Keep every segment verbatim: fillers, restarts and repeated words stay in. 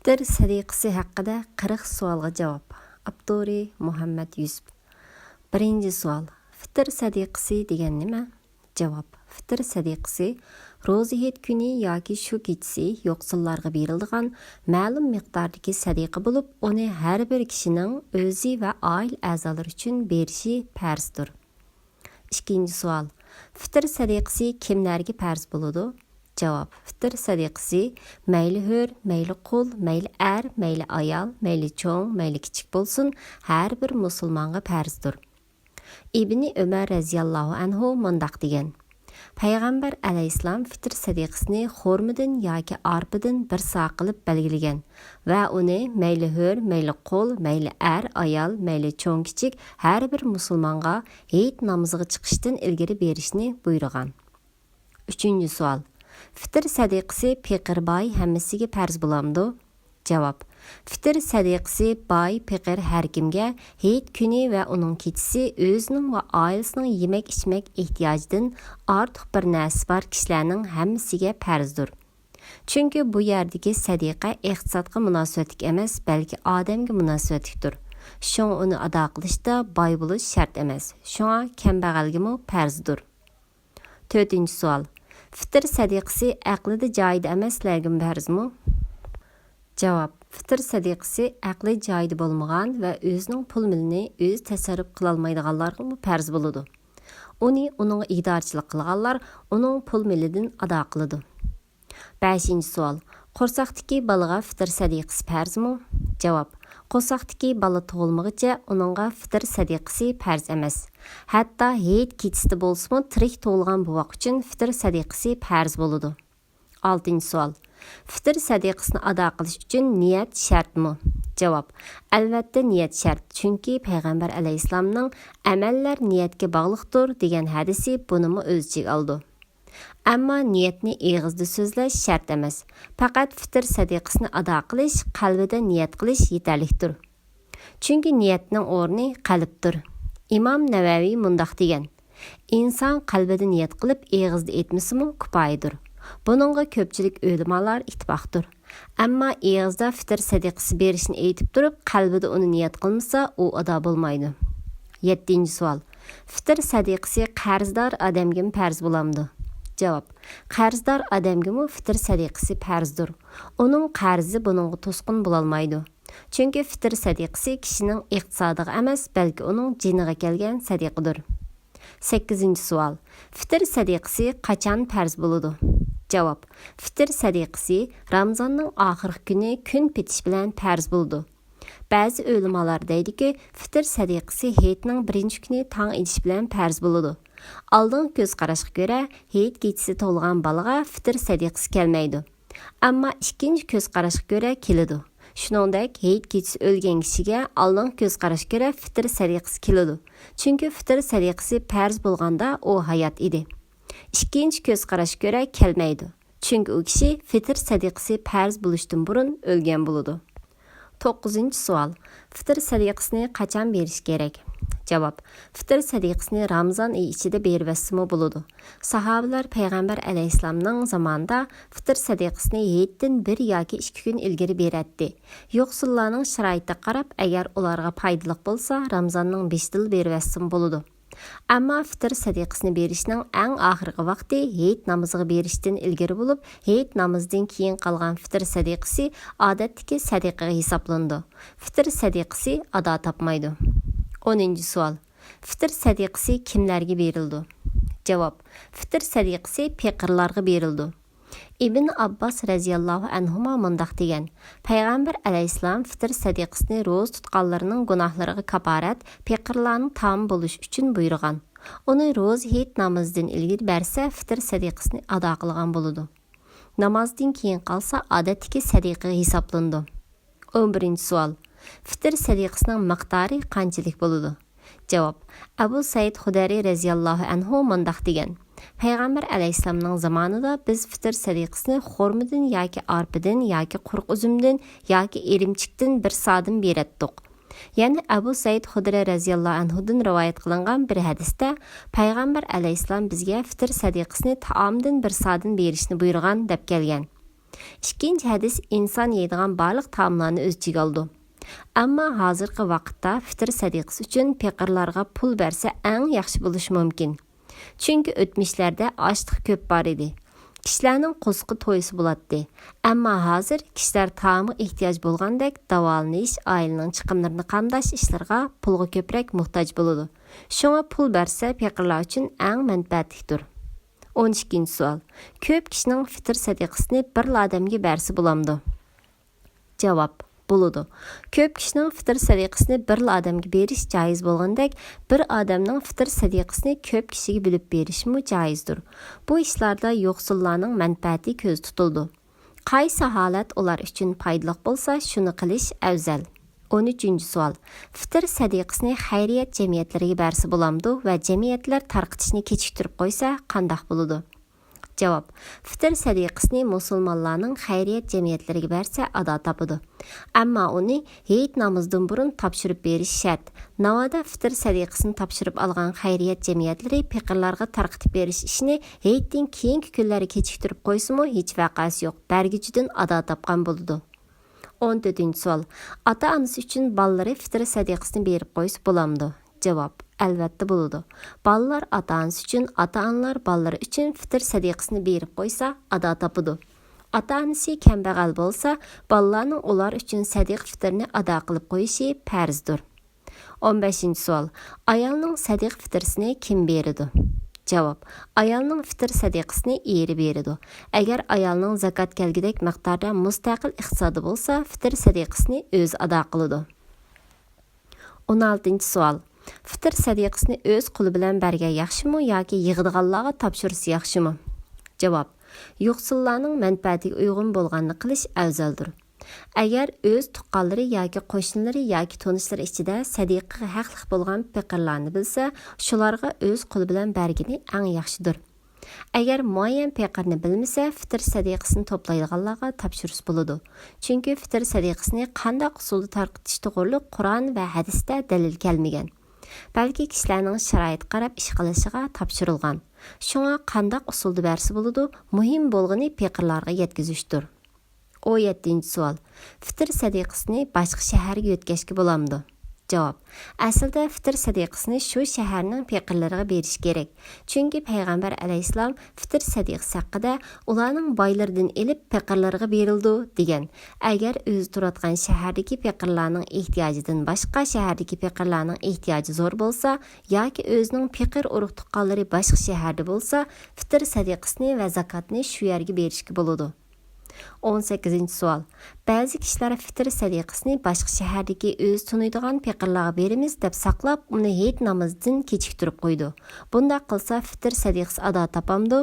فىتىر سەدىقىسى ھەققىدە قىرىق سوئالغا جاۋاب. ئاپتورى مۇھەممەد يۈسۈپ. بىرىنچى سوئال، فىتىر سەدىقىسى دېگەن نېمە؟ جاۋاب، فىتىر سەدىقىسى روزا ھېيت كۈنى ياكى شۇ كېچىسى يوقسۇللارغا بېرىلىدىغان مەلۇم مىقداردىكى سەدىقە بولۇپ، ئۇنى ھەر بىر كىشىنىڭ ئۆزى ۋە ئائىلە ئەزالىرى ئۈچۈن بېرىشى پەرزدۇر. ئىككىنچى سوئال، فىتىر سەدىقىسى كىملەرگە پەرز بولىدۇ؟ جاۋاب، فىتىر سەدىقىسى مەيلى ھۆر، مەيلى قۇل، مەيلى ئەر، مەيلى ئايال، مەيلى چوڭ، مەيلى كىچىك بولسۇن، ھەر بىر مۇسۇلمانغا پەرزدۇر. ئىبنى ئۆمەر رەزىياللاھۇ ئەنھۇ مۇنداق دېگەن، پەيغەمبەر ئەلەيھىسسالام فىتىر سەدىقىسىنى خورمىدىن ياكى ئارپىدىن بىر سا قىلىپ بەلگىلىگەن ۋە ئۇنى مەيلى ھۆر، مەيلى قۇل، مەيلى ئەر، ئايال، مەيلى چوڭ-كىچىك ھەر بىر مۇسۇلمانغا ھېيت نامىزىغا چىقىشتىن ئىلگىرى بېرىشنى بۇيرۇغان. ئۈچىنچى سوئال، فىتىر سەدىقىسى پېقىر باي ھەممىسىگە پەرز بولامدۇ؟ جاۋاب، فىتىر سەدىقىسى باي، پېقىر ھەركىمگە ھېيت كۈنى ۋە ئۇنىڭ كېچىسى ئۆزىنىڭ ۋە ئائىلىسىنىڭ يېمەك-ئىچمەك ئېھتىياجىدىن ئارتۇق بىر نەرسىسى بار كىشىلەرنىڭ ھەممىسىگە پەرزدۇر. چۈنكى بۇ يەردىكى سەدىقە ئىقتىسادقا مۇناسىۋەتلىك ئەمەس، بەلكى ئادەمگە مۇناسىۋەتلىكتۇر. شۇڭا ئۇنى ئادا قىلىشتا باي بولۇش شەرت ئەمەس. شۇڭا كەمبەغەلگىمۇ پەرزدۇر. تۆتىنچى سوئال، فىتىر سەدىقىسى ئەقلىدە جايىدا ئەمەسلەرگىمۇ پەرزمۇ؟ جاۋاب، فىتىر سەدىقىسى ئەقلى جايىدا بولمىغان ۋە ئۆزىنىڭ پۇل مېلىنى ئۆزى تەسەررۇپ قىلالمايدىغانلارغىمۇ پەرز بولىدۇ. ئۇنى ئۇنىڭغا ئىگىدارچىلىق قىلغانلار ئۇنىڭ پۇل مېلىدىن ئادا قىلىدۇ. بەشىنچى سوئال، قورساقتىكى بالىغا فىتىر سەدىقىسى پەرزمۇ؟ جاۋاب، قورساقتىكى بالا تۇغۇلمىغىچە ئۇنىڭغا فىتىر سەدىقىسى پەرز ئەمەس. ھەتتا ھېيت كېچىسىدە بولسىمۇ تىرىك تۇغۇلغان بوۋاق ئۈچۈن فىتىر سەدىقىسى پەرز بولىدۇ. ئالتىنچى سوئال، فىتىر سەدىقىسىنى ئادا قىلىش ئۈچۈن نىيەت شەرتمۇ؟ جاۋاب، ئەلۋەتتە نىيەت شەرت، چۈنكى پەيغەمبەر ئەلەيھىسسالامنىڭ ئەمەللەر نىيەتكە باغلىقتۇر دېگەن ھەدىسى بۇنىمۇ ئۆز ئىچىگە ئالىدۇ. ئەمما نىيەتنى ئېغىزدا سۆزلەش شەرت ئەمەس. پەقەت فىتىر سەدىقىسىنى ئادا قىلىش، قەلبىدە نىيەت قىلىش يېتەرلىكتۇر. چۈنكى نىيەتنىڭ ئورنى قەلبتۇر. ئىمام نەۋەۋى مۇنداق دېگەن، ئىنسان قەلبىدە نىيەت قىلىپ، ئېغىزدا ئېيتمىسىمۇ كۇپايىدۇر. بۇنىڭغا كۆپچىلىك ئۆلىمالار ئىتتىپاقتۇر. ئەمما ئېغىزدا فىتىر سەدىقىسى بېرىشنى ئېيتىپ تۇرۇپ، قەلبىدە ئۇنى نىيەت قىلمىسا، ئۇ ئادا بولمايدۇ. يەتتىنچى سوئال، فىتىر سەدىقىسى قەرزدار ئادەمگىمۇ پەرز بولامدۇ؟ جاۋاب، قەرزدار ئادەمگىمۇ فىتىر سەدىقىسى پەرزدۇر. ئۇنىڭ قەرزى بۇنىڭغا توسقۇن بولالمايدۇ. چۈنكى فىتىر سەدىقىسى كىشىنىڭ ئىقتىسادىغا ئەمەس، بەلكى ئۇنىڭ جېنىغا كەلگەن سەدىقىدۇر. سەككىزىنچى سوئال، فىتىر سەدىقىسى قاچان پەرز بولىدۇ؟ جاۋاب، فىتىر سەدىقىسى رامىزاننىڭ ئاخىرقى كۈنى كۈن پېتىش بىلەن پەرز بولىدۇ. بەزى ئۆلىمالار دەيدۇكى، فىتىر سەدىقىسى ھېيتنىڭ بىرىنچى كۈنى تاڭ ئېتىش بىلەن پەرز بولىدۇ. ئالدىنقى كۆز قاراشقا كۆرە، ھېيت كېچىسى تۇغۇلغان بالىغا فىتىر سەدىقىسى كەلمەيدۇ. ئەمما ئىككىنچى كۆز قاراشقا كۆرە كېلىدۇ. شۇنىڭدەك، ھېيت كېچىسى ئۆلگەن كىشىگە ئالدىنقى كۆز قاراشقا كۆرە فىتىر سەدىقىسى كېلىدۇ. چۈنكى فىتىر سەدىقىسى پەرز بولغاندا ئۇ ھايات ئىدى. ئىككىنچى كۆز قاراشقا كۆرە كەلمەيدۇ. چۈنكى ئۇ كىشى فىتىر سەدىقىسى پەرز بولۇشتىن بۇرۇن ئۆلگەن بولىدۇ. توققۇزىنچى سوئال، فىتىر سەدىقىسىنى قاچان بېرىش كېرەك؟ جاۋاب، فىتىر سەدىقىسىنى رامىزان ئېيى ئىچىدە بېرىۋەتسىمۇ بولىدۇ. ساھابىلەر پەيغەمبەر ئەلەيھىسسالامنىڭ زامانىدا فىتىر سەدىقىسىنى ھېيتتىن بىر ياكى ئىككى كۈن ئىلگىرى بېرەتتى. يوقسۇللارنىڭ شارائىتىغا قاراپ، ئەگەر ئۇلارغا پايدىلىق بولسا، رامىزاننىڭ بېشىدىلا بېرىۋەتسىمۇ بولىدۇ. ئەمما فىتىر سەدىقىسىنى بېرىشنىڭ ئەڭ ئاخىرقى ۋاقتى ھېيت نامىزىغا بېرىشتىن ئىلگىرى بولۇپ، ھېيت نامىزىدىن كېيىن قالغان فىتىر سەدىقىسى ئادەتتىكى سەدىقىگە ھېسابلىنىدۇ. فىتىر سەدىقىسى ئادا تاپمايدۇ. ئونىنچى سوئال، فىتىر سەدىقىسى كىملەرگە بېرىلىدۇ؟ جاۋاب، فىتىر سەدىقىسى پېقىرلارغا بېرىلىدۇ. ئىبن ئابباس رەزىياللاھۇ ئەنھۇما مۇنداق دېگەن، پەيغەمبەر ئەلەيھىسسالام فىتىر سەدىقىسىنى روزا تۇتقانلارنىڭ گۇناھلىرىغا كاپارەت پېقىرلارنىڭ تائامى بولۇش ئۈچۈن بۇيرۇغان. ئۇنى روزا ھېيت نامىزىدىن ئىلگىرى بەرسە، فىتىر سەدىقىسىنى ئادا قىلغان بولىدۇ. نامازدىن كېيىن قالسا، ئادەتتىكى سەدىقىگە ھېسابلىنىدۇ. ئون بىرىنچى سوئال، فىتىر سەدىقىسىنىڭ مىقدارى قانچىلىك بولىدۇ؟ جاۋاب، ئەبۇ سەئىد خۇدەرى رەزىياللاھۇ ئەنھۇ مۇنداق دېگەن، پەيغەمبەر ئەلەيھىسسالامنىڭ زامانىدا بىز فىتىر سەدىقىسىنى خورمىدىن ياكى ئارپىدىن ياكى قۇرۇق ئۈزۈمدىن ياكى ئىرىمچىكتىن بىر سادىن بېرەتتۇق. يەنى ئەبۇ سەئىد خۇدرى رەزىياللاھۇ ئەنھۇدىن رىۋايەت قىلىنغان بىر ھەدىستە، پەيغەمبەر ئەلەيھىسسالام بىزگە فىتىر سەدىقىسىنى تائامدىن بىر سادىن بېرىشنى بۇيرۇغان، دەپ كەلگەن. ئىككىنچى ھەدىس ئىنسان يەيدىغان بارلىق تائاملارنى ئۆز ئىچىگە ئالىدۇ. ئەمما ھازىرقى ۋاقىتتا فىتىر سەدىقىسى ئۈچۈن پېقىرلارغا پۇل بەرسە ئەڭ ياخشى بولۇشى مۇمكىن. چۈنكى ئۆتمۈشلەردە ئاچلىق كۆپ بار ئىدى. كىشىلەرنىڭ قورسىقى تويسا بولاتتى. ئەمما ھازىر كىشىلەر تائامغا ئېھتىياج بولغاندەك داۋالىنىش، ئائىلىنىڭ چىقىملىرىنى قامداش ئىشلىرىغا پۇلغا كۆپرەك موھتاج بولىدۇ. شۇڭا پۇل بەرسە پېقىرلار ئۈچۈن ئەڭ مەنپەئەتلىكتۇر. ئون ئىككىنچى سوئال. كۆپ كىشىنىڭ فىتىر سەدىقىسىنى بىرلا ئادەمگە بەرسە بولامدۇ؟ جاۋاب، بولىدۇ. كۆپ كىشىنىڭ فىتىر سەدىقىسىنى بىرلا ئادەمگە بېرىش جايىز بولغاندەك، بىر ئادەمنىڭ فىتىر سەدىقىسىنى كۆپ كىشىگە بۆلۈپ بېرىشمۇ جايىزدۇر. بۇ ئىشلاردا يوقسۇللارنىڭ مەنپەئەتى كۆزدە تۇتۇلىدۇ. قايسى ھالەت ئۇلار ئۈچۈن پايدىلىق بولسا، شۇنى قىلىش ئەۋزەل. ئون ئۈچىنچى سوئال. فىتىر سەدىقىسىنى خەيرىيەت جەمئىيەتلىرىگە بەرسە بولامدۇ ۋە جەمئىيەتلەر تارقىتىشنى كېچىكتۈرۈپ قويسا قانداق بولىدۇ؟ جاۋاب، فىتىر سەدىقىسىنى مۇسۇلمانلارنىڭ خەيرىيەت جەمئىيەتلىرىگە بەرسە ئادا تاپىدۇ. ئەمما ئۇنى ھېيت نامىزىدىن بۇرۇن تاپشۇرۇپ بېرىش شەرت. ناۋادا فىتىر سەدىقىسىنى تاپشۇرۇپ ئالغان خەيرىيەت جەمئىيەتلىرى پېقىرلارغا تارقىتىپ بېرىش ئىشىنى ھېيتتىن كېيىنكى كۈنلەرگە كېچىكتۈرۈپ قويسىمۇ ھېچ ۋەقەسى يوق، بەرگۈچىدىن ئادا تاپقان بولىدۇ. ئون تۆتىنچى سوئال. ئاتا-ئانىسى ئۈچۈن بالىلىرى فىتىر سەدىقىسىنى بېرىپ قويسا بولامدۇ؟ جاۋاب، ئەلۋەتتە بولىدۇ. بالىلار ئاتا-ئانىسى ئۈچۈن، ئاتا-ئانىلار بالىلىرى ئۈچۈن فىتىر سەدىقىسىنى بېرىپ قويسا ئادا تاپىدۇ. ئاتا-ئانىسى كەمبەغەل بولسا، بالىلارنىڭ ئۇلار ئۈچۈن سەدىقە فىتىرنى ئادا قىلىپ قويۇشى پەرزدۇر. ئون بەشىنچى سوئال. ئايالنىڭ سەدىقە فىترىسىنى كىم بېرىدۇ؟ جاۋاب، ئايالنىڭ فىتىر سەدىقىسىنى ئېرى بېرىدۇ. ئەگەر ئايالنىڭ زاكات كەلگۈدەك مىقداردا مۇستەقىل ئىقتىسادى بولسا، فىتىر سەدىقىسىنى ئۆزى ئادا قىلىدۇ. ئون ئالتىنچى سوئال. فىتىر سەدىقىسىنى ئۆز قولى بىلەن بەرگەن ياخشىمۇ ياكى يىغىدىغانلارغا تاپشۇرسا ياخشىمۇ؟ جاۋاب، يوقسۇللارنىڭ مەنپەئەتىگە ئۇيغۇن بولغاننى قىلىش ئەۋزەلدۇر. ئەگەر ئۆز تۇغقانلىرى ياكى قوشنىلىرى ياكى تونۇشلىرى ئىچىدە سەدىقىگە ھەقلىق بولغان پېقىرلارنى بىلسە، شۇلارغا ئۆز قولى بىلەن بەرگىنى ئەڭ ياخشىدۇر. ئەگەر مۇئەييەن پېقىرنى بىلمىسە، فىتىر سەدىقىسىنى توپلايدىغانلارغا تاپشۇرسا بولىدۇ. چۈنكى فىتىر سەدىقىسىنى قانداق ئۇسۇلدا تارقىتىش توغرۇلۇق قۇرئان ۋە ھەدىستە دەلىل كەلمىگەن. بەلكى كىشىلەرنىڭ شارائىتقا قاراپ ئىش قىلىشىغا تاپشۇرۇلغان. شۇڭا قانداق ئۇسۇلدا بەرسە بولىدۇ، مۇھىم بولغىنى پېقىرلارغا يەتكۈزۈشتۇر. ئون يەتتىنچى سوئال. فىتىر سەدىقىسىنى باشقا شەھەرگە يۆتكەشكە بولامدۇ؟ جاۋاب، ئەسلىدە فىتىر سەدىقىسىنى شۇ شەھەرنىڭ پېقىرلىرىغا بېرىش كېرەك. چۈنكى پەيغەمبەر ئەلەيھىسسالام فىتىر سەدىقىسى ھەققىدە، ئۇلارنىڭ بايلىرىدىن ئېلىپ پېقىرلىرىغا بېرىلىدۇ، دېگەن. ئەگەر ئۆزى تۇرۇۋاتقان شەھەردىكى پېقىرلارنىڭ ئېھتىياجىدىن باشقا شەھەردىكى پېقىرلارنىڭ ئېھتىياجى زور بولسا ياكى ئۆزىنىڭ پېقىر ئۇرۇق-تۇغقانلىرى باشقا شەھەردە بولسا، فىتىر سەدىقىسىنى ۋە زاكاتنى شۇ يەرگە بېرىشكە بولىدۇ. ئون سەككىزىنچى سوئال. بەزى كىشىلەر فىتىر سەدىقىسىنى باشقا شەھەردىكى ئۆزى تونۇيدىغان پېقىرلارغا بېرىمىز دەپ ساقلاپ، ئۇنى ھېيت نامىزىدىن كېچىكتۈرۈپ قويىدۇ. بۇنداق قىلسا فىتىر سەدىقىسى ئادا تاپامدۇ؟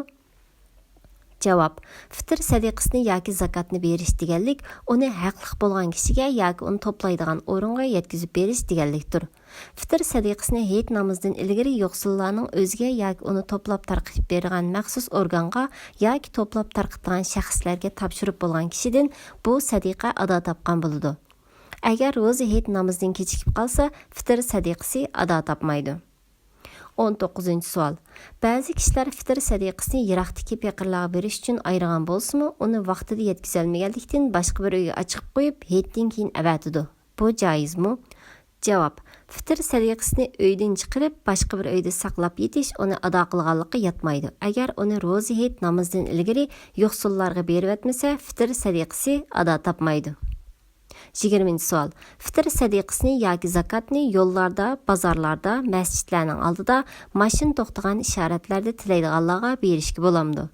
جاۋاب، فىتىر سەدىقىسىنى ياكى زاكاتنى بېرىش دېگەنلىك ئۇنى ھەقلىق بولغان كىشىگە ياكى ئۇنى توپلايدىغان ئورۇنغا يەتكۈزۈپ بېرىش دېگەنلىكتۇر. فىتىر سەدىقىسىنى ھېيت نامىزىدىن ئىلگىرى يوقسۇللارنىڭ ئۆزىگە ياكى ئۇنى توپلاپ تارقىتىپ بېرىدىغان مەخسۇس ئورگانغا ياكى توپلاپ تارقىتىدىغان شەخسلەرگە تاپشۇرۇپ بولغان كىشىدىن بۇ سەدىقە ئادا تاپقان بولىدۇ. ئەگەر روزا ھېيت نامىزىدىن كېچىكىپ قالسا، فىتىر سەدىقىسى ئادا تاپمايدۇ. ئون توققۇزىنچى سوئال. بەزى كىشىلەر فىتىر سەدىقىسىنى يىراقتىكى پېقىرلارغا بېرىش ئۈچۈن ئايرىغان بولسىمۇ، ئۇنى ۋاقتىدا يەتكۈزەلمىگەنلىكتىن باشقا بىر ئۆيگە ئاچىقىپ قويۇپ، ھېيتتىن كېيىن ئەۋەتىدۇ. بۇ جايىزمۇ؟ جاۋاب، فىتىر سەدىقىسىنى ئۆيدىن چىقىرىپ، باشقا بىر ئۆيدە ساقلاپ يېتىش ئۇنى ئادا قىلغانلىققا ياتمايدۇ. ئەگەر ئۇنى روزا ھېيت نامىزىدىن ئىلگىرى يوقسۇللارغا بېرىۋەتمىسە، فىتىر سەدىقىسى ئادا تاپمايدۇ. يىگىرمىنچى سوئال. فىتىر سەدىقىسىنى ياكى زاكاتنى يوللاردا، بازارلاردا، مەسچىتلەرنىڭ ئالدىدا، ماشىنا توختىغان ئىشارەتلەردە تىلەيدىغانلارغا بېرىشكە بولامدۇ؟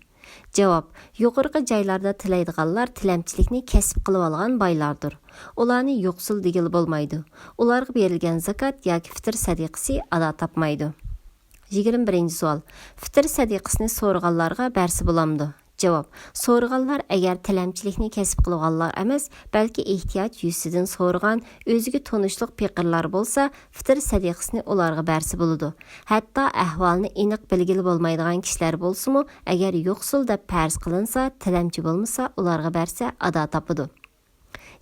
جاۋاب، يۇقىرىقى جايلاردا تىلەيدىغانلار تىلەمچىلىكنى كەسىپ قىلىۋالغان بايلاردۇر. ئۇلارنى يوقسۇل دېگىلى بولمايدۇ. ئۇلارغا بېرىلگەن زاكات ياكى فىتىر سەدىقىسى ئادا تاپمايدۇ. يىگىرمە بىرىنچى سوئال. فىتىر سەدىقىسىنى سورىغانلارغا بەرسە بولامدۇ؟ جاۋاب، سورىغانلار ئەگەر تىلەمچىلىكنى كەسىپ قىلغانلار ئەمەس، بەلكى ئېھتىياج يۈزىسىدىن سورىغان، ئۆزىگە تونۇشلۇق پېقىرلار بولسا، فىتىر سەدىقىسىنى ئۇلارغا بەرسە بولىدۇ. ھەتتا ئەھۋالىنى ئېنىق بىلگىلى بولمايدىغان كىشىلەر بولسىمۇ، ئەگەر يوقسۇل دەپ پەرز قىلىنسا، تىلەمچى بولمىسا، ئۇلارغا بەرسە ئادا تاپىدۇ.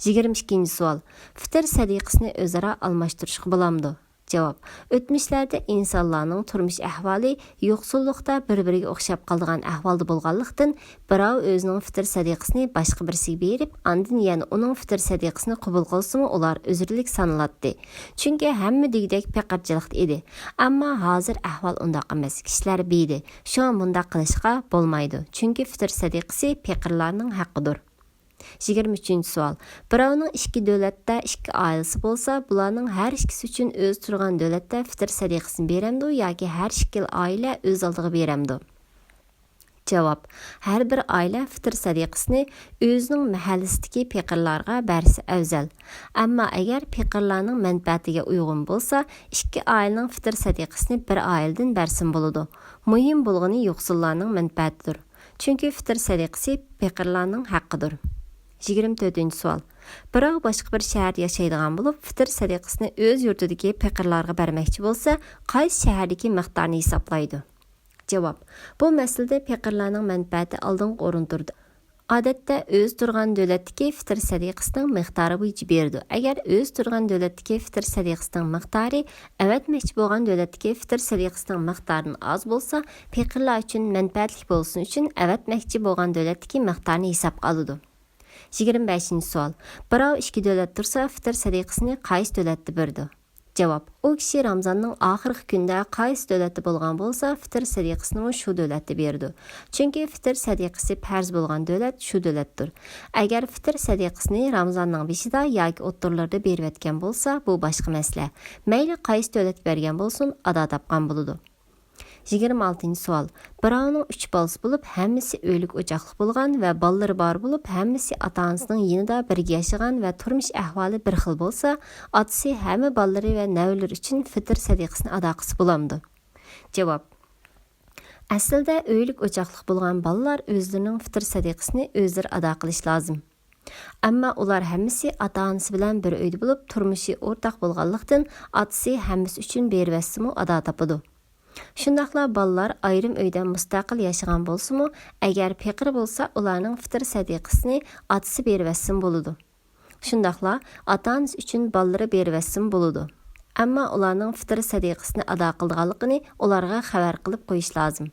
يىگىرمە ئىككىنچى سوئال. فىتىر سەدىقىسىنى ئۆزئارا ئالماشتۇرۇشقا بولامدۇ؟ جاۋاب. ئۆتمۈشلەردە ئىنسانلارنىڭ تۇرمۇش ئەھۋالى يوقسۇللۇقتا بىر-بىرىگە ئوخشاپ قالىدىغان ئەھۋالدا بولغانلىقتىن، بىراۋ ئۆزىنىڭ فىتىر سەدىقىسىنى باشقا بىرسىگە بېرىپ، ئاندىن يەنە ئۇنىڭ فىتىر سەدىقىسىنى قوبۇل قىلسىمۇ، ئۇلار ئۆزرىلىك سانىلاتتى. چۈنكى ھەممە دېگۈدەك پېقىرچىلىقتا ئىدى. ئەمما ھازىر ئەھۋال ئۇنداق ئەمەس، كىشىلەر بىيدى. شۇڭا مۇنداق قىلىشقا بولمايدۇ، چۈنكى فىتىر سەدىقىسى پېقىرلارنىڭ ھەققىدۇر. يىگىرمە ئۈچىنچى سوئال. بىراۋنىڭ ئىككى دۆلەتتە ئىككى ئائىلىسى بولسا، بۇلارنىڭ ھەر ئىككىسى ئۈچۈن ئۆزى تۇرغان دۆلەتتە فىتىر سەدىقىسىنى بېرەمدۇ ياكى ھەر ئىككىلا ئائىلە ئۆز ئالدىغا بېرەمدۇ؟ جاۋاب. ھەر بىر ئائىلە فىتىر سەدىقىسىنى ئۆزىنىڭ مەھەللىسىدىكى پېقىرلارغا بەرسە ئەۋزەل. ئەمما ئەگەر پېقىرلارنىڭ مەنپەئەتىگە ئۇيغۇن بولسا، ئىككى ئائىلىنىڭ فىتىر سەدىقىسىنى بىر ئائىلىدىن بەرسىمۇ بولىدۇ. مۇھىم بولغىنى يوقسۇللارنىڭ مەنپەئەتىدۇر. چۈنكى فىتىر سەدىقىسى پېقىرلارنىڭ ھەققىدۇر. يىگىرمە تۆتىنچى سوئال. بىراۋ باشقا بىر شەھەردە ياشايدىغان بولۇپ، فىتىر سەدىقىسىنى ئۆز يۇرتىدىكى پېقىرلارغا بەرمەكچى بولسا، قايسى شەھەردىكى مىقدارنى ھېسابلايدۇ؟ جاۋاب. بۇ مەسىلىدە پېقىرلارنىڭ مەنپەئەتى ئالدىنقى ئورۇندا تۇرىدۇ. ئادەتتە ئۆزى تۇرغان دۆلەتتىكى فىتىر سەدىقىسىنىڭ مىقدارى بويىچە بېرىدۇ. ئەگەر ئۆزى تۇرغان دۆلەتتىكى فىتىر سەدىقىسىنىڭ مىقدارى ئەۋەتمەكچى بولغان دۆلەتتىكى فىتىر سەدىقىسىنىڭ مىقدارىدىن ئاز بولسا، پېقىرلار ئۈچۈن مەنپەئەتلىك بولسۇن ئۈچۈن ئەۋەتمەكچى بولغان دۆلەتتىكى مىقدارنى ھېسابقا ئالىدۇ. يىگىرمە بەشىنچى سوئال. بىراۋ ئىككى دۆلەت تۇرسا، فىتىر سەدىقىسىنى قايسى دۆلەتتە بېرىدۇ؟ جاۋاب. ئۇ كىشى رامزاننىڭ ئاخىرقى كۈنىدە قايسى دۆلەتتە بولغان بولسا، فىتىر سەدىقىسىنىمۇ شۇ دۆلەتتە بېرىدۇ. چۈنكى فىتىر سەدىقىسى پەرز بولغان دۆلەت شۇ دۆلەتتۇر. ئەگەر فىتىر سەدىقىسىنى رامزاننىڭ بېشىدا ياكى ئوتتۇرىلىرىدا بېرىۋەتكەن بولسا، بۇ باشقا مەسىلە. مەيلى قايسى دۆلەتكە بەرگەن بولسۇن، ئادا تاپقان بولىدۇ. يىگىرمە ئالتىنچى سوئال. بىراۋنىڭ ئۈچ بالىسى بولۇپ، ھەممىسى ئۆيلۈك ئوچاقلىق بولغان ۋە بالىلىرى بار بولۇپ، ھەممىسى ئاتا-ئانىسىنىڭ يېنىدا بىرگە ياشىغان ۋە تۇرمۇش ئەھۋالى بىر خىل بولسا، ئاتىسى ھەممە بالىلىرى ۋە نەۋرىلىرى ئۈچۈن فىتىر سەدىقىسىنى ئادا قىلسا بولامدۇ؟ جاۋاب. ئەسلىدە ئۆيلۈك ئوچاقلىق بولغان بالىلار ئۆزلىرىنىڭ فىتىر سەدىقىسىنى ئۆزلىرى ئادا قىلىشى لازىم. ئەمما ئۇلار ھەممىسى ئاتا-ئانىسى بىلەن بىر ئۆيدە بولۇپ، تۇرمۇشى ئورتاق بولغانلىقتىن، ئاتىسى ھەممىسى ئۈچۈن بېرىۋەتسىمۇ ئادا تاپىدۇ. شۇنداقلا بالىلار ئايرىم ئۆيدە مۇستەقىل ياشىغان بولسىمۇ، ئەگەر پېقىر بولسا، ئۇلارنىڭ فىتىر سەدىقىسىنى ئاتىسى بېرىۋەتسىمۇ بولىدۇ. شۇنداقلا ئاتا-ئانىسى ئۈچۈن بالىلىرى بېرىۋەتسىمۇ بولىدۇ. ئەمما ئۇلارنىڭ فىتىر سەدىقىسىنى ئادا قىلىدىغانلىقىنى ئۇلارغا خەۋەر قىلىپ قويۇش لازىم.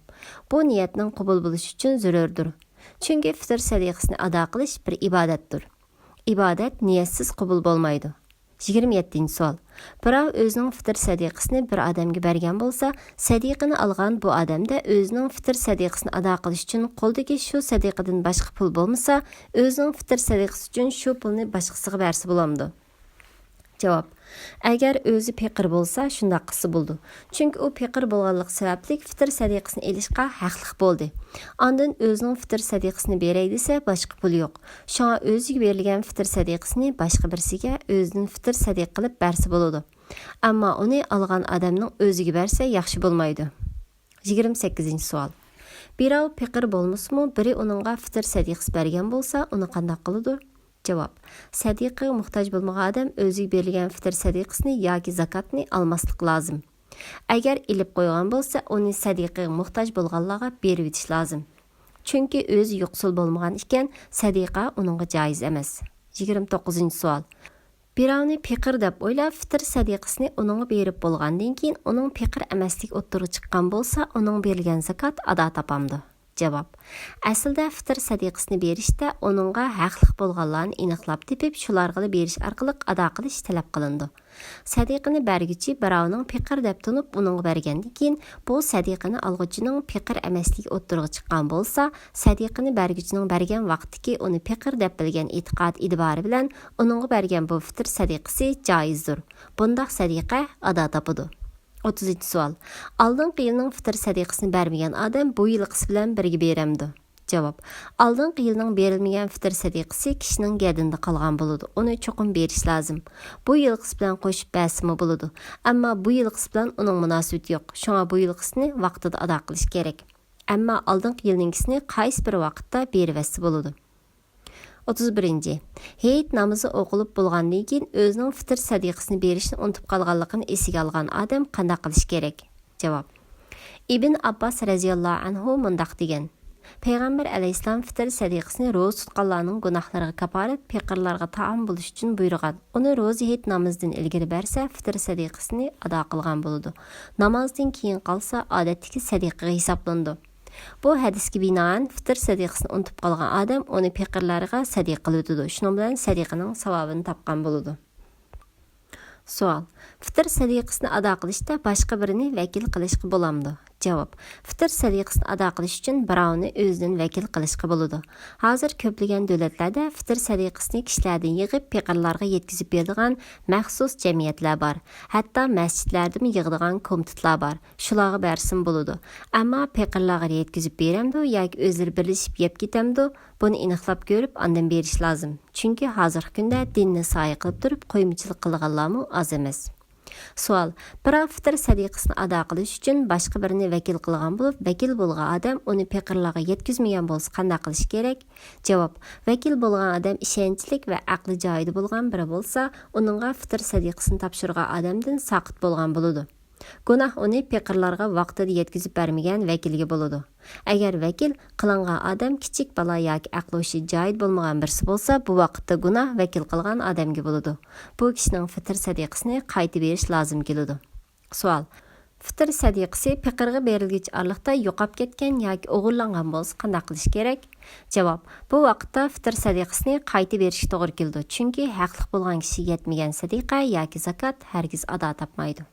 بۇ نىيەتنىڭ قوبۇل بولۇشى ئۈچۈن زۆرۈردۇر. چۈنكى فىتىر سەدىقىسىنى ئادا قىلىش بىر ئىبادەتتۇر. ئىبادەت نىيەتسىز قوبۇل بولمايدۇ. يىگىرمە يەتتىنچى سوئال. بىراۋ ئۆزىنىڭ فىتىر سەدىقىسىنى بىر ئادەمگە بەرگەن بولسا، سەدىقىنى ئالغان بۇ ئادەمدە ئۆزىنىڭ فىتىر سەدىقىسىنى ئادا قىلىش ئۈچۈن قولىدىكى شۇ سەدىقىدىن باشقا پۇل بولمىسا، ئۆزىنىڭ فىتىر سەدىقىسى ئۈچۈن شۇ پۇلنى باشقىسىغا بەرسە بولامدۇ؟ جاۋاب. ئەگەر ئۆزى پېقىر بولسا، شۇنداق قىلسا بولىدۇ. چۈنكى ئۇ پېقىر بولغانلىقى سەۋەبلىك فىتىر سەدىقىسىنى ئېلىشقا ھەقلىق بولدى. ئاندىن ئۆزىنىڭ فىتىر سەدىقىسىنى بېرەي دېسە، باشقا پۇل يوق. شۇڭا ئۆزىگە بېرىلگەن فىتىر سەدىقىسىنى باشقا بىرسىگە ئۆزىدىن فىتىر سەدىقە قىلىپ بەرسە بولىدۇ. ئەمما ئۇنى ئالغان ئادەمنىڭ ئۆزىگە بەرسە ياخشى بولمايدۇ. يىگىرمە سەككىزىنچى سوئال. بىراۋ پېقىر بولمىسىمۇ، بىرى ئۇنىڭغا فىتىر سەدىقىسى بەرگەن بولسا، ئۇنى قانداق قىلىدۇ؟ جاۋاب. سەدىقىگە موھتاج بولمىغان ئادەم ئۆزىگە بېرىلگەن فىتىر سەدىقىسىنى ياكى زاكاتنى ئالماسلىق لازىم. ئەگەر ئېلىپ قويغان بولسا، ئۇنى سەدىقىگە موھتاج بولغانلارغا بېرىۋېتىش لازىم. چۈنكى ئۆزى يوقسۇل بولمىغان ئىكەن، سەدىقە ئۇنىڭغا جايىز ئەمەس. يىگىرمە توققۇزىنچى سوئال. بىراۋنى پېقىر دەپ ئويلاپ، فىتىر سەدىقىسىنى ئۇنىڭغا بېرىپ بولغاندىن كېيىن، ئۇنىڭ پېقىر ئەمەسلىكى ئوتتۇرىغا چىققان بولسا، ئۇنىڭغا بېرىلگەن زاكات ئادا تاپامدۇ؟ جاۋاب. ئەسلىدە فىتىر سەدىقىسىنى بېرىشتە ئۇنىڭغا ھەقلىق بولغانلارنى ئېنىقلاپ تېپىپ، شۇلارغىلا بېرىش ئارقىلىق ئادا قىلىش تەلەپ قىلىنىدۇ. سەدىقىنى بەرگۈچى بىراۋنىڭ پېقىر دەپ تونۇپ، ئۇنىڭغا بەرگەندىن كېيىن، بۇ سەدىقىنى ئالغۇچىنىڭ پېقىر ئەمەسلىكى ئوتتۇرىغا چىققان بولسا، سەدىقىنى بەرگۈچىنىڭ بەرگەن ۋاقتىدىكى ئۇنى پېقىر دەپ بىلگەن ئېتىقاد ئېتىبارى بىلەن ئۇنىڭغا بەرگەن بۇ فىتىر سەدىقىسى جائىزدۇر. بۇنداق سەدىقە ئادا تاپىدۇ. ئوتتۇزىنچى سوئال. ئالدىنقى يىلنىڭ فىتىر سەدىقىسىنى بەرمىگەن ئادەم بۇ يىلقىسى بىلەن بىرگە بېرەمدۇ؟ جاۋاب. ئالدىنقى يىلنىڭ بېرىلمىگەن فىتىر سەدىقىسى كىشىنىڭ گەدىنىدە قالغان بولىدۇ، ئۇنى چوقۇم بېرىش لازىم. بۇ يىلقىسى بىلەن قوشۇپ بەرسىمۇ بولىدۇ، ئەمما بۇ يىلقىسى بىلەن ئۇنىڭ مۇناسىۋىتى يوق، شۇڭا بۇ يىلقىسىنى ۋاقتىدا ئادا قىلىش كېرەك. ئەمما ئالدىنقى يىلنىڭكىسىنى قايسى بىر ۋاقىتتا بېرىۋەتسە بولىدۇ. ئوتتۇز بىرىنچى. ھېيت نامىزى ئوقۇلۇپ بولغاندىن كېيىن ئۆزىنىڭ فىتىر سەدىقىسىنى بېرىشنى ئۇنتۇپ قالغانلىقىنى ئېسىگە ئالغان ئادەم قانداق قىلىشى كېرەك؟ جاۋاب. ئىبن ئابباس رەزىياللاھۇ ئەنھۇ مۇنداق دېگەن: پەيغەمبەر ئەلەيھىسسالام فىتىر سەدىقىسىنى روزا تۇتقانلارنىڭ گۇناھلىرىغا كاپالەت، پېقىرلارغا تائام بولۇش ئۈچۈن بۇيرۇغان. ئۇنى روزا ھېيت نامىزىدىن ئىلگىرى بەرسە، فىتىر سەدىقىسىنى ئادا قىلغان بولىدۇ. نامازدىن كېيىن قالسا، ئادەتتىكى سەدىقىگە ھېسابلىنىدۇ. بۇ ھەدىسكە بىنائەن، فىتىر سەدىقىسىنى ئۇنتۇپ قالغان ئادەم ئۇنى پېقىرلارغا سەدىقە قىلىۋېتىدۇ. شۇنىڭ بىلەن سەدىقىنىڭ ساۋابىنى تاپقان بولىدۇ. سوئال: فىتىر سەدىقىسىنى ئادا قىلىشتا باشقا بىرىنى ۋەكىل قىلىشقا بولامدۇ؟ جاۋاب: فىتىر سەدىقىسىنى ئادا قىلىش ئۈچۈن بىراۋنى ئۆزىدىن ۋەكىل قىلىشقا بولىدۇ. ھازىر كۆپلىگەن دۆلەتلەردە فىتىر سەدىقىسىنى كىشىلەردىن يىغىپ پېقىرلارغا يەتكۈزۈپ بېرىدىغان مەخسۇس جەمئىيەتلەر بار. ھەتتا مەسچىتلەردىمۇ يىغىدىغان كومىتېتلار بار. شۇلارغا بەرسىمۇ بولىدۇ. ئەمما پېقىرلارغا يەتكۈزۈپ بېرەمدۇ ياكى ئۆزلىرى بىرلىشىپ يەپ كېتەمدۇ؟ بۇنى ئېنىقلاپ كۆرۈپ، ئاندىن بېرىش لازىم. چۈنكى ھازىرقى كۈندە دىننى سايە قىلىپ تۇرۇپ قويمىچىلىق قىلىدىغانلارمۇ ئاز ئەمەس. سوئال: بىراۋ فىتىر سەدىقىسىنى ئادا قىلىش ئۈچۈن باشقا بىرىنى ۋەكىل قىلغان بولۇپ، ۋەكىل بولغان ئادەم ئۇنى پېقىرلارغا يەتكۈزمىگەن بولسا قانداق قىلىش كېرەك؟ جاۋاب: ۋەكىل بولغان ئادەم ئىشەنچلىك ۋە ئەقلى جايىدا بولغان بىرى بولسا، ئۇنىڭغا فىتىر سەدىقىسىنى تاپشۇرغان ئادەمدىن ساقىت بولغان بولىدۇ. گۇناھ ئۇنى پېقىرلارغا ۋاقتىدا يەتكۈزۈپ بەرمىگەن ۋەكىلگە بولىدۇ. ئەگەر ۋەكىل قىلىنغان ئادەم كىچىك بالا ياكى ئەقلى-ھوشى جايىدا بولمىغان بىرسى بولسا، بۇ ۋاقىتتا گۇناھ ۋەكىل قىلغان ئادەمگە بولىدۇ. بۇ كىشىنىڭ فىتىر سەدىقىسىنى قايتا بېرىش لازىم كېلىدۇ. سوئال: فىتىر سەدىقىسى پېقىرغا بېرىلگۈچە ئارىلىقتا يوقاپ كەتكەن ياكى ئوغرىلانغان بولسا قانداق قىلىش كېرەك؟ جاۋاب: بۇ ۋاقىتتا فىتىر سەدىقىسىنى قايتا بېرىشكە توغرا كېلىدۇ، چۈنكى ھەقلىق بولغان كىشىگە يەتمىگەن سەدىقە ياكى زاكات ھەرگىز ئادا تاپمايدۇ.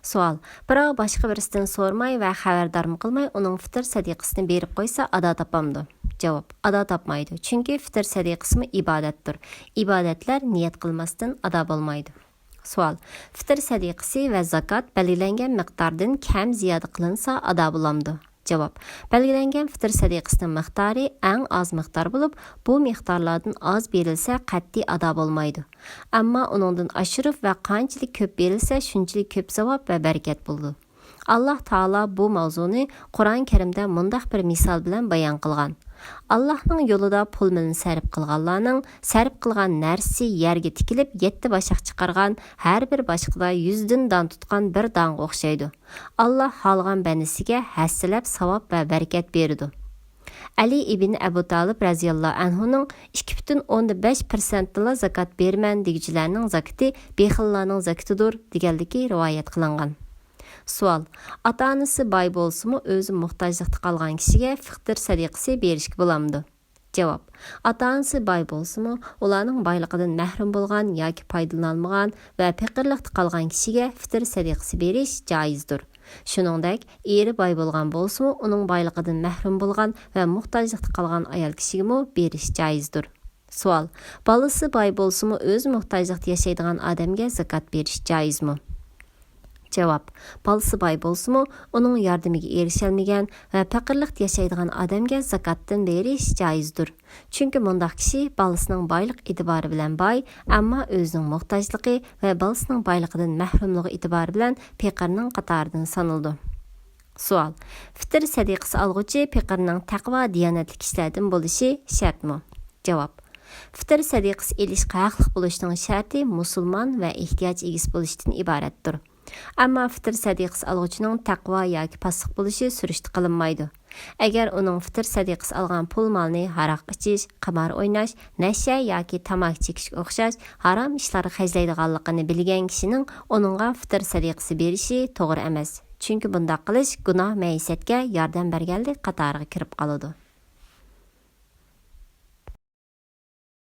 سوئال: بىراۋ باشقا بىرسىدىن سورىماي ۋە خەۋەردارمۇ قىلماي ئۇنىڭ فىتىر سەدىقىسىنى بېرىپ قويسا ئادا تاپامدۇ؟ جاۋاب: ئادا تاپمايدۇ، چۈنكى فىتىر سەدىقىسىمۇ ئىبادەتتۇر. ئىبادەتلەر نىيەت قىلماستىن ئادا بولمايدۇ. سوئال: فىتىر سەدىقىسى ۋە زاكات بەلگىلەنگەن مىقداردىن كەم زىيادە قىلىنسا ئادا بولامدۇ؟ جاۋاب: بەلگىلەنگەن فىتىر سەدىقىسىنىڭ مىقدارى ئەڭ ئاز مىقدار بولۇپ، بۇ مىقدارلاردىن ئاز بېرىلسە قەتئىي ئادا بولمايدۇ. ئەمما ئۇنىڭدىن ئاشۇرۇپ ۋە قانچىلىك كۆپ بېرىلسە، شۇنچىلىك كۆپ ساۋاب ۋە بەرىكەت بولىدۇ. ئاللاھ تائالا بۇ ماۋزۇنى قۇرئان كەرىمدە مۇنداق بىر مىسال بىلەن بايان قىلغان: ئاللاھنىڭ يولىدا پۇل-مېلىنى سەرپ قىلغانلارنىڭ سەرپ قىلغان نەرسىسى يەرگە تىكىلىپ يەتتە باشاق چىقارغان، ھەر بىر باشقىدا يۈزدىن دان تۇتقان بىر دانغا ئوخشايدۇ. ئاللاھ خالىغان بەندىسىگە ھەسسىلەپ ساۋاب ۋە بەرىكەت بېرىدۇ. ئەلى ئىبن ئەبۇ تالىپ رەزىياللاھۇ ئەنھۇنىڭ «ئىككى پۈتۈن ئوندىن بەش پىرسەنتتىلا زاكات بېرىمەن» دېگۈچىلەرنىڭ زاكىتى بېخىللارنىڭ زاكىتىدۇر دېگەنلىكى رىۋايەت قىلىنغان. سوئال: ئاتا-ئانىسى باي بولسىمۇ، ئۆزى موھتاجلىقتا قالغان كىشىگە فىتىر سەدىقىسى بېرىشكە بولامدۇ؟ جاۋاب: ئاتا-ئانىسى باي بولسىمۇ، ئۇلارنىڭ بايلىقىدىن مەھرۇم بولغان ياكى پايدىلىنالمىغان ۋە پېقىرلىقتا قالغان كىشىگە فىتىر سەدىقىسى بېرىش جائىزدۇر. شۇنىڭدەك، ئېرى باي بولغان بولسىمۇ، ئۇنىڭ بايلىقىدىن مەھرۇم بولغان ۋە موھتاجلىقتا قالغان ئايال كىشىگىمۇ بېرىش جائىزدۇر. سوئال: بالىسى باي بولسىمۇ، ئۆزى موھتاجلىقتا ياشايدىغان ئادەمگە زاكات بېرىش جائىزمۇ؟ جاۋاب: بالىسى باي بولسىمۇ، ئۇنىڭ ياردىمىگە ئېرىشەلمىگەن ۋە پېقىرلىقتا ياشايدىغان ئادەمگە زاكاتتىن بېرىش جائىزدۇر. چۈنكى مۇنداق كىشى بالىسىنىڭ بايلىق ئېتىبارى بىلەن باي، ئەمما ئۆزىنىڭ موھتاجلىقى ۋە بالىسىنىڭ بايلىقىدىن مەھرۇملۇقى ئېتىبارى بىلەن پېقىرنىڭ قاتارىدىن سانىلىدۇ. سوئال: فىتىر سەدىقىسى ئالغۇچى پېقىرنىڭ تەقۋا، دىيانەتلىك كىشىلەردىن بولۇشى شەرتمۇ؟ جاۋاب: فىتىر سەدىقىسى ئېلىشقا ھەقلىق بولۇشنىڭ شەرتى مۇسۇلمان ۋە ئېھتىياج ئىگىسى بولۇشتىن ئىبارەتتۇر. ئەمما فىتىر سەدىقىسى ئالغۇچىنىڭ تەقۋا ياكى پاسسىق بولۇشى سۈرۈشتە قىلىنمايدۇ. ئەگەر ئۇنىڭ فىتىر سەدىقىسى ئالغان پۇل-مالىنى ھاراق ئىچىش، قىمار ئويناش، نەشە ياكى تاماكا چېكىشكە ئوخشاش ھارام ئىشلارغا خەجلەيدىغانلىقىنى بىلگەن كىشىنىڭ ئۇنىڭغا فىتىر سەدىقىسى بېرىشى توغرا ئەمەس. چۈنكى بۇنداق قىلىش گۇناھ مەئىشەتكە ياردەم بەرگەنلىك قاتارىغا كىرىپ قالىدۇ.